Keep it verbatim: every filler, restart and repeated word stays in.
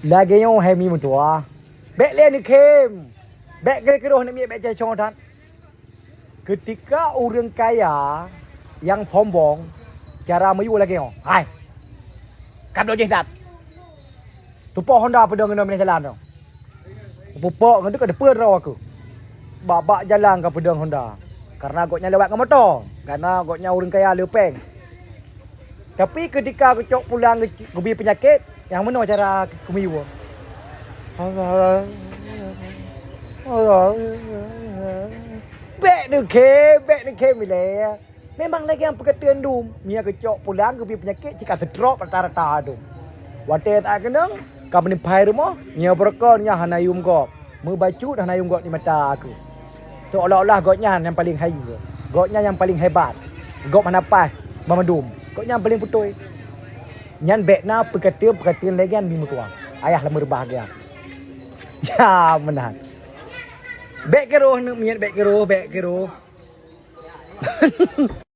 Lagèe nyoe hai mi meutuah. Bèk lé neukhém. Bèk keu-, keudroe aneuk miet bèk cicong that. Keutika ureueng kaya nyang sombong cara meuyue lagèe nyoe. Hai. Ka bloe jih that. Tupo Honda peudong inoe binéh jalan nyoe. Pupok ngon ka depan rawa aku. Bak-bak jalan ka peudong Honda. Karena gobnyan lewat ngon moto. Karena gobnyan ureueng kaya le péng. Tapi keutika geucok pulang geu-, geubi peunyakét, nyang meunoe cara keumiyueng. Bèk neukhém, bèk neukhém ilèe. Memang lagèe nyang peukeuteun dum, meunyoe geucok pulang geubi peunyakét cit ka seutrok rata-rata dum. Watèe takeunong, ka meuniphai rumoh, nyoe beureukoh nyan hana yum gob. Meubacut hana yum gob di mata aku. Seolah-olah gobnyan nyang paleng hayeue. Gobnyan nyang paleng hebat. Gob hana paih banmandum. Gobnyan paleng putôi. Nyan bèk na peukeuteun-peukeuteun lagèe nyan mi meutuah. Ayah lom beubahgia. Ya, meunan. Bèk keudroe aneuk miet, bèk keudroe, bèk keudroe.